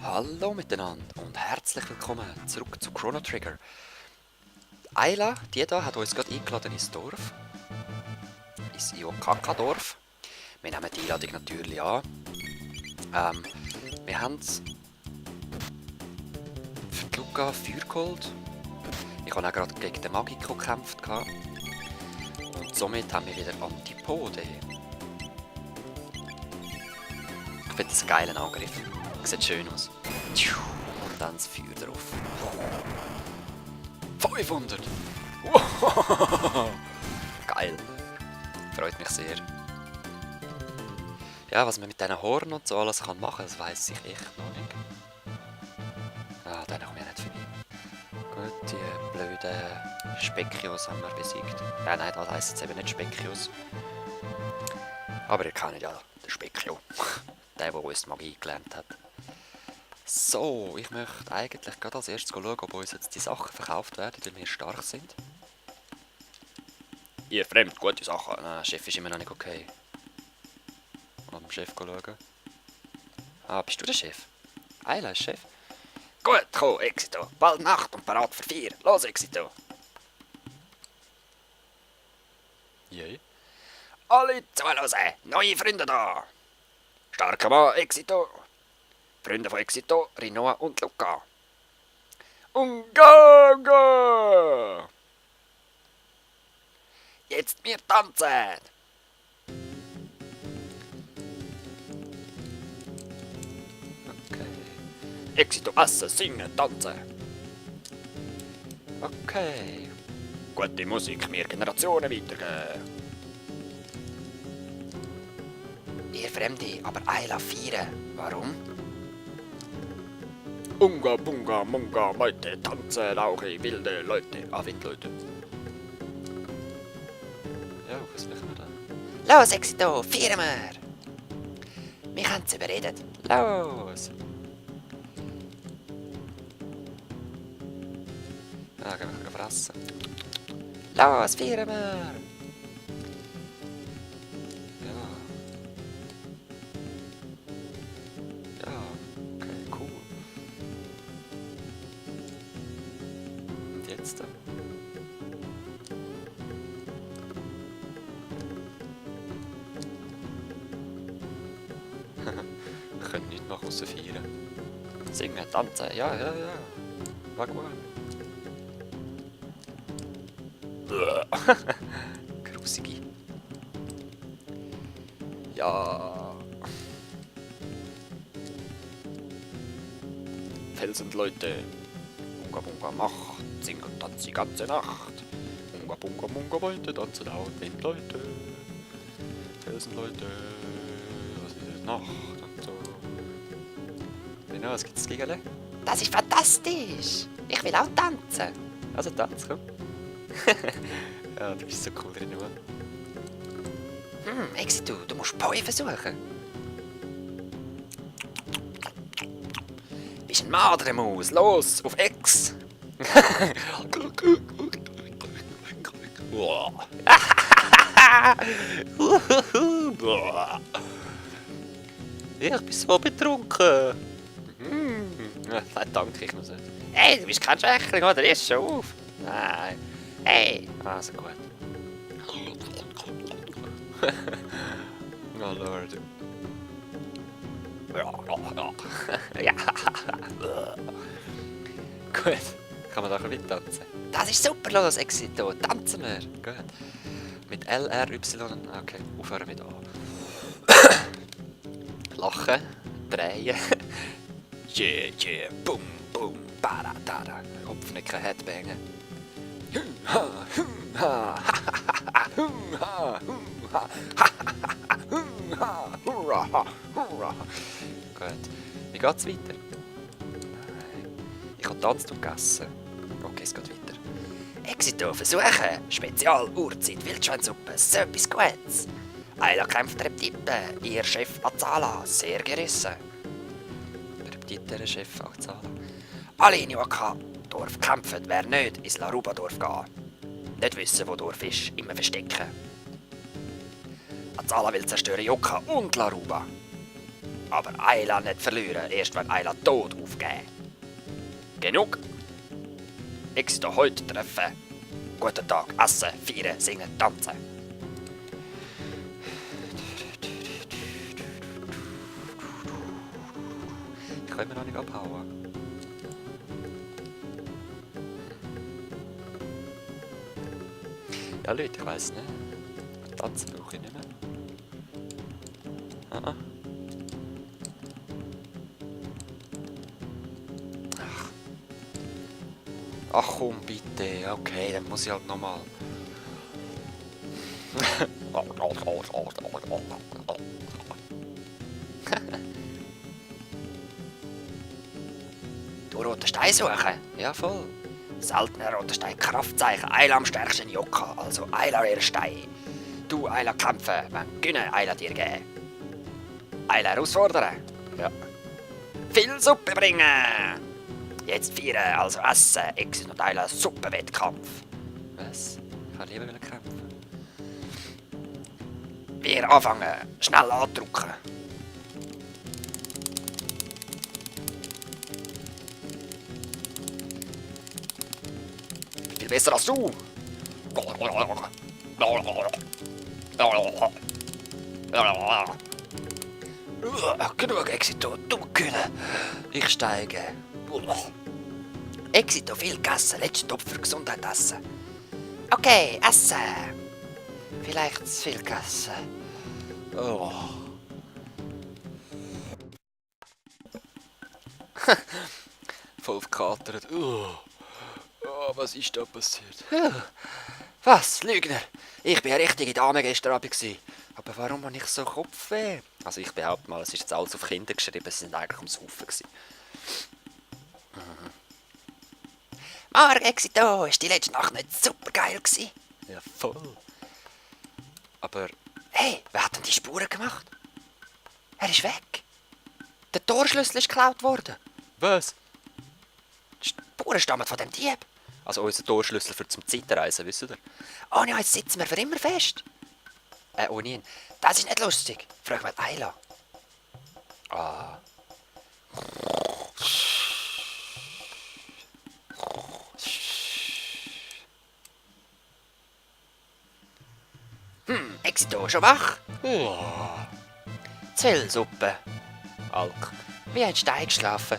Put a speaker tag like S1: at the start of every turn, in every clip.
S1: Hallo miteinander und herzlich willkommen zurück zu Chrono Trigger. Ayla, die da, hat uns gerade eingeladen ins Dorf. Ins Iokaka-Dorf. Wir nehmen die Einladung natürlich an. Wir haben für die Luca Feuer geholt. Ich habe auch gerade gegen den Magico gekämpft. Und somit haben wir wieder Antipode. Ich finde das einen geilen Angriff. Sieht schön aus. Und dann das Feuer drauf. 500! Geil. Freut mich sehr. Ja, was man mit diesen Horn und so alles machen kann, das weiss ich echt noch nicht. Ah, den komme ich nicht vorbei. Gut, die blöden Specchios haben wir besiegt. Nein, das heisst jetzt eben nicht Specchios. Aber ihr kennt ja den Specchio. Der uns die Magie gelernt hat. So, ich möchte eigentlich gerade als erstes schauen, ob uns jetzt die Sachen verkauft werden, weil wir stark sind. Ihr fremd, gute Sachen. Nein, der Chef ist immer noch nicht okay. Mal beim Chef schauen. Ah, bist du der Chef? Ayla ist Chef. Gut, komm, Exito. Bald Nacht und parat für 4. Los, Exito. Jei. Alle zuhören, neue Freunde da. Starker Mann, Exito. Freunde von Exito, Rinoa und Luca. Unga! Jetzt wir tanzen! Okay. Exito essen, singen, tanzen. Okay. Gute Musik, mehr Generationen weitergeben. Ihr Fremde, aber Ayla feiern. Warum? Unga, bunga, munga, Meute, tanzen, Lauche, wilde Leute. Ah, Windleute. Ja, was machen wir da? Los, Exito, feiern wir! Wir haben es überredet. Los! Ja, gehen wir fressen. Los, feiern wir! Ja. Ja, okay, cool. Und jetzt dann? Wir können nicht nach außen feiern. Singen, tanzen, ja. War gut. Grusige. Ja. Felsenleute. Unga bunga Macht. Sing und tanz die ganze Nacht. Unga bunga munga Leute tanzen laut. Windleute. Felsenleute. Was ist das? Nacht und so. Genau, was gibt's gegen? Das ist fantastisch! Ich will auch tanzen! Also tanz, komm. Ja, du bist so cool drin, oder? Exito, du musst Poi versuchen. Bist ein Madremaus, los, auf Ex! Ich bin so betrunken. Danke, ich muss nicht. Hey, du bist kein Schwächling, oder? Ist schon auf. Nein. Hey! Also gut. Oh Lord. Ja. Gut. Kann man da ein bisschen tanzen? Das ist super los, Exito. Tanzen wir. Gut. Mit L, R, Y. Okay, aufhören mit A. Lachen. Drehen. Yeah. Boom, boom. Para. Kopfnicken, Headbangen. Gut. Wie geht's weiter? Ich habe tanzt und gegessen. Okay, es geht weiter. Exito versuchen. Spezial, Uhrzeit, Wildschweinsuppe. So etwas Gutes. Ayla kämpft Reptite. Ihr Chef Azala. Sehr gerissen. Reptite, Chef Azala. Alle in Iokaka-Dorf kämpfen, wer nicht ins Laruba-Dorf gehen. Nicht wissen, wo Dorf ist, immer verstecken. Azala will zerstören Joka und Laruba. Aber Ayla nicht verlieren, erst wenn Ayla tot aufgeben. Genug. Exito heute treffen. Guten Tag, essen, feiern, singen, tanzen. Ich kann mir noch nicht abhauen. Ja Leute, ich weiss nicht. Tanzen brauche ich nicht mehr. Ah. Ach komm, bitte. Okay, dann muss ich halt nochmal. Du roten Stein suchen? Ja, voll. Seltener roter Stein, Kraftzeichen, Ayla am stärksten Jokka, also Ayla ihr Stein. Du Ayla kämpfen, wenn Günne Ayla dir geben. Ayla herausfordern? Ja. Viel Suppe bringen! Jetzt feiern, also essen, Exit und Ayla Suppenwettkampf. Was? Ich kann lieber kämpfen. Wir anfangen, schnell andrücken. Viel besser als du! Genug, Exito, du können. Ich steige. Exito, viel gegessen, letzten Topf für Gesundheit essen. Okay, essen. Vielleicht zu viel gegessen. Oh. Voll gekatert. Oh, was ist da passiert? Was, Lügner? Ich war eine richtige Dame gestern Abend. Aber warum habe ich so Kopfweh? Also ich behaupte mal, es ist jetzt alles auf Kinder geschrieben, sie sind eigentlich ums Saufen gewesen. Morgen, Exito, ist die letzte Nacht nicht super geil gewesen? Ja, voll. Aber, hey, wer hat denn die Spuren gemacht? Er ist weg. Der Torschlüssel ist geklaut worden. Was? Die Spuren stammen von dem Dieb. Also unser Torschlüssel für zum Zeitreisen, wisst ihr? Oh ja, jetzt sitzen wir für immer fest. Ohne ihn. Das ist nicht lustig. Frag mal Ayla. Ah. Exito, schon wach? Ja. Zellsuppe. Alk. Wie ein Stein geschlafen.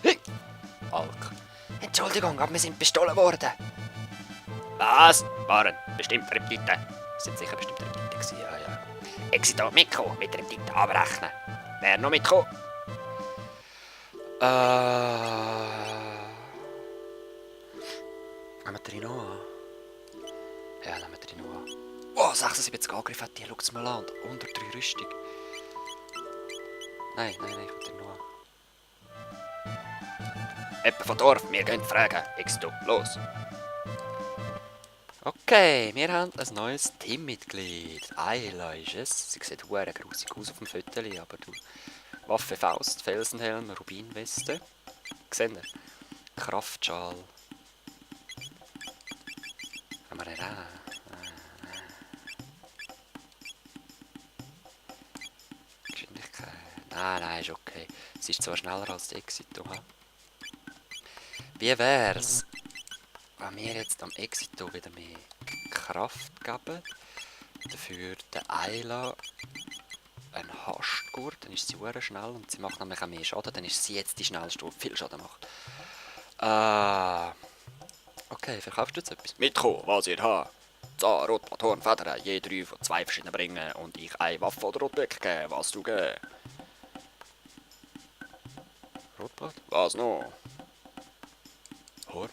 S1: Alk. Entschuldigung, aber wir sind bestohlen worden. Was? Waren bestimmt Reptiten. Sind sicher bestimmt Reptiten gewesen, ja, ja. Exito, mitkommen, mit Reptiten abrechnen. Wer noch mitkommen? Nehmen wir Trino an? Ja, nehmen wir Trino an. Oh, 76 Angriff hat die, schaut's mal an. Unter 3 Rüstung. Nein, ich will Trino an. Jemand von Dorf, wir gehen fragen. Exito, los. Okay, wir haben ein neues Teammitglied. Ayla ist es. Sie sieht verdammt grusig aus auf dem Foto, aber du... Waffe, Faust, Felsenhelm, Rubinweste. Seht ihr? Kraftschal. Haben wir den an? Geschwindigkeit. Nein, ist okay. Sie ist zwar schneller als die Exito. Wie wär's, wenn wir jetzt am Exito wieder mehr Kraft geben? Dafür der Ayla ein Hastgurt, dann ist sie sehr schnell und sie macht nämlich auch mehr Schaden. Dann ist sie jetzt die schnellste, die viel Schaden macht. Okay, verkaufst du jetzt etwas? Mitkommen, was ihr habt. Zahn, Rotblatt, Horn, Federn, je 3 von 2 verschiedenen bringen und ich eine Waffe oder Rotblatt geben, was du geben. Rotblatt? Was noch? Horn?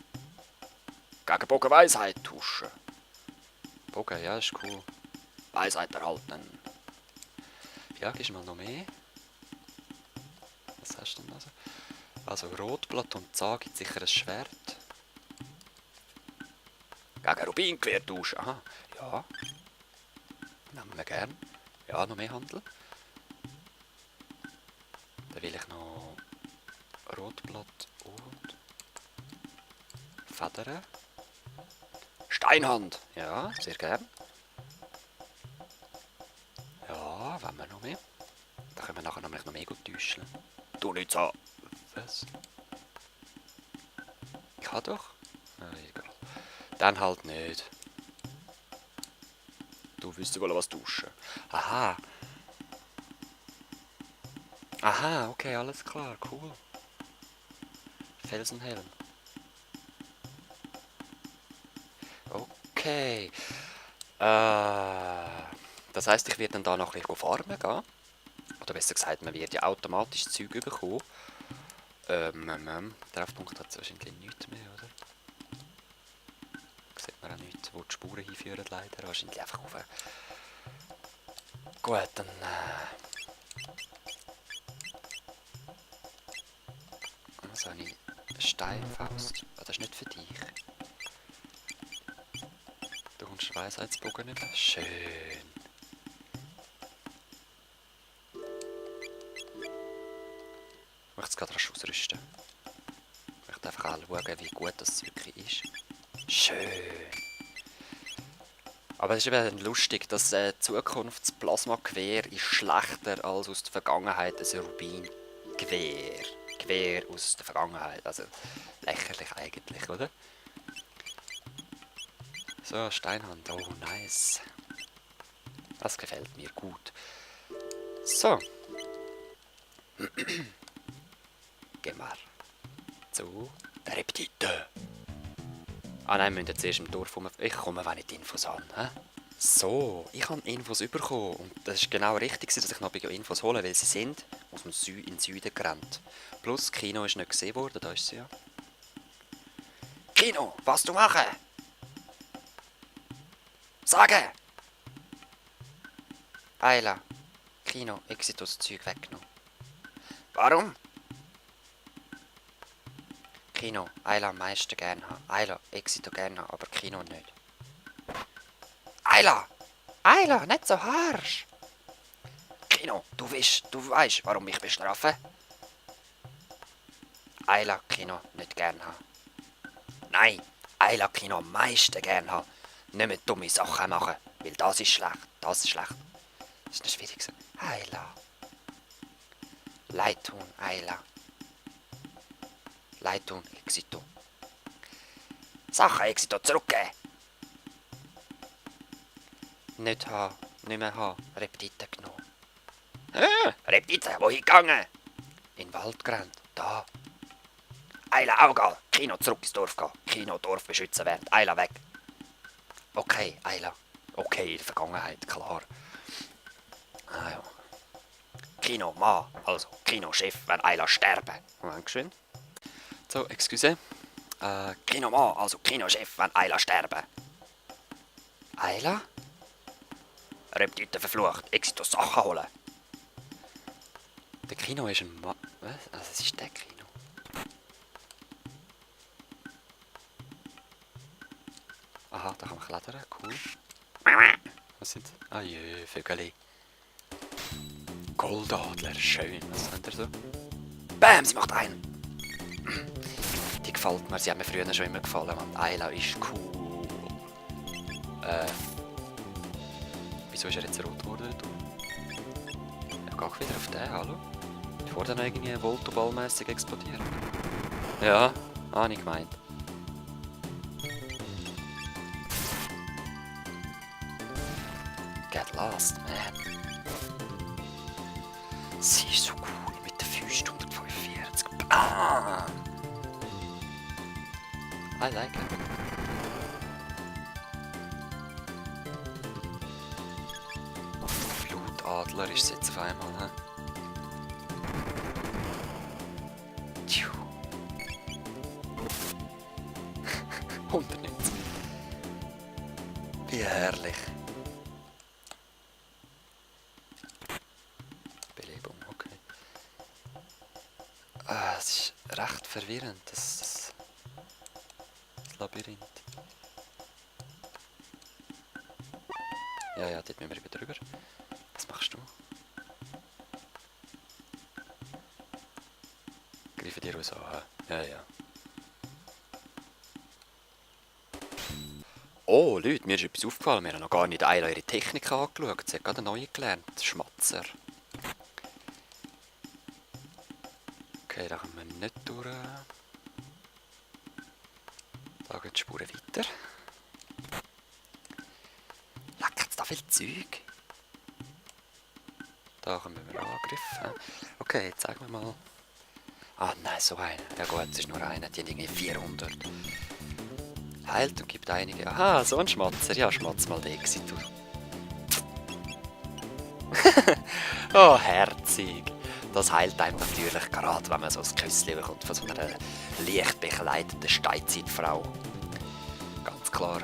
S1: Gegen Bogen Weisheit tauschen. Bogen, ja, ist cool. Weisheit erhalten. Ja, gibst du mal noch mehr? Was hast du denn also? Also Rotblatt und Zahn gibt sicher ein Schwert. Gegen Rubingewehr tauschen, aha. Ja. Nehmen wir gern. Ja, noch mehr Handel. Dann will ich noch Rotblatt und Federn. Steinhand. Ja, sehr gern. Ja, wollen wir noch mehr? Da können wir nachher nämlich noch mehr gut täuschen. Du nicht so. Was? Ich kann doch. Egal. Dann halt nicht. Du willst wohl was duschen. Aha. Aha, okay, alles klar, cool. Felsenhelm. Okay. Das heisst, ich werde dann da noch ein bisschen farmen gehen. Oder besser gesagt, man wird ja automatisch Zeug bekommen. Treffpunkt hat es wahrscheinlich nichts mehr, oder? Sieht man auch nicht, wo die Spuren hinführen, leider. Wahrscheinlich einfach auf. Gut, dann. Was habe ich? Eine Steinfaust. Ah, das ist nicht für dich. Du kommst Weisheitsbogen nicht. Schön. Ich möchte es gerade rasch ausrüsten. Ich möchte einfach anschauen, wie gut das wirklich ist. Schön. Aber es ist eben lustig, das Zukunftsplasmagewehr ist schlechter als aus der Vergangenheit ein Rubin-Gewehr. Gewehr aus der Vergangenheit. Also lächerlich eigentlich, oder? So, Steinhand. Oh, nice. Das gefällt mir gut. So. Gehen wir zu der Reptite. Ah nein, wir müssen jetzt erst im Dorf rum. Ich komme, wenn ich die Infos an. He? So, ich habe Infos bekommen. Und das ist genau richtig, dass ich noch Infos holen, weil sie sind aus dem in den Süden gerannt. Plus, Kino ist nicht gesehen worden, da ist sie ja. Kino, was du machen? Sagen! Ayla, Kino, Exitus Zeug weggenommen. Warum? Kino, Ayla am meisten gern haben. Ayla, Exito gern haben, aber Kino nicht. Ayla! Ayla, nicht so harsch! Kino, du weißt, warum ich bestrafe? Ayla, Kino, nicht gern haben. Nein, Ayla, Kino am meisten gern haben. Nicht mehr dumme Sachen machen, weil das ist schlecht, das ist schlecht. Das ist nicht schwierig. Ayla. Leid tun, Ayla. Leid tun, Exito. Sachen, Exito, zurückgeben. Nicht haben, nicht mehr haben, Reptite genommen. Reptite, wohin gegangen? In den Wald gerannt, da. Ayla, auch gehen. Kino, zurück ins Dorf gehen. Kino, Dorf beschützen werden. Ayla, weg. Okay, Ayla. Okay, in der Vergangenheit, klar. Ah ja. Kino, Mann, also Kino, Chef, wenn Ayla sterben. Moment, geschwind. So, excuse. Kino, Mann, also Kino, Chef, wenn Ayla sterben. Ayla? Reptite verflucht, Exitus Sachen holen. Der Kino ist ein Mann. Was? Also, es ist der Kino. Aha, da kann man klettern, cool. Was sind das? Ah je, Vögel. Goldadler, schön. Was haben wir so? Bam, sie macht einen! Die gefällt mir, sie hat mir früher schon immer gefallen, man. Ayla ist cool. Wieso ist er jetzt rot geworden? Ja, geh ich wieder auf den, hallo? Bevor der noch irgendwie Voltoball-mässig explodiert. Ja, habe ich gemeint. Get lost, man. Sie ist so cool mit der Füße 145. Ah! I like it. Flutadler ist es jetzt auf einmal, hä? Tschu. 190. Wie herrlich. Belebung, okay. Es ist recht verwirrend, das Labyrinth. Ja, dort müssen wir über drüber. Was machst du? Greife dir raus an. Ja. Oh, Leute, mir ist etwas aufgefallen. Wir haben noch gar nicht Ayla ihre Technik angeschaut. Sie hat gerade eine neue gelernt. Schmatzer. Okay, da kommen wir nicht durch. Da geht die Spur weiter. Leck, hat's da viel Zeug? Da kommen wir Angriff. Okay, jetzt sagen wir mal. Ah nein, so einer. Ja gut, es ist nur einer, die haben irgendwie 400. Heilt und gibt einige. Aha, so ein Schmatzer. Ja, schmatz mal den gewesen, du. Oh, herzig. Das heilt einem natürlich gerade, wenn man so ein Küsschen bekommt von so einer leicht bekleideten Steinzeitfrau. Ganz klar.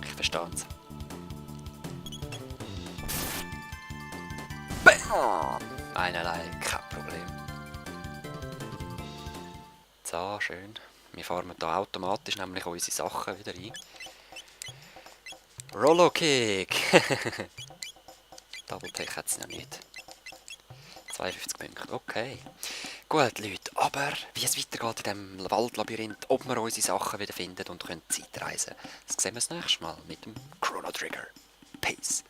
S1: Ich verstehe es. Bam! Einerlei, kein Problem. So, schön. Wir fahren hier automatisch nämlich unsere Sachen wieder ein. Rollo Kick! Double Tech hat es noch nicht. 52 Punkte, okay. Gut, Leute, aber wie es weitergeht in diesem Waldlabyrinth, ob wir unsere Sachen wieder finden und können Zeitreisen, das sehen wir das nächste Mal mit dem Chrono Trigger. Peace!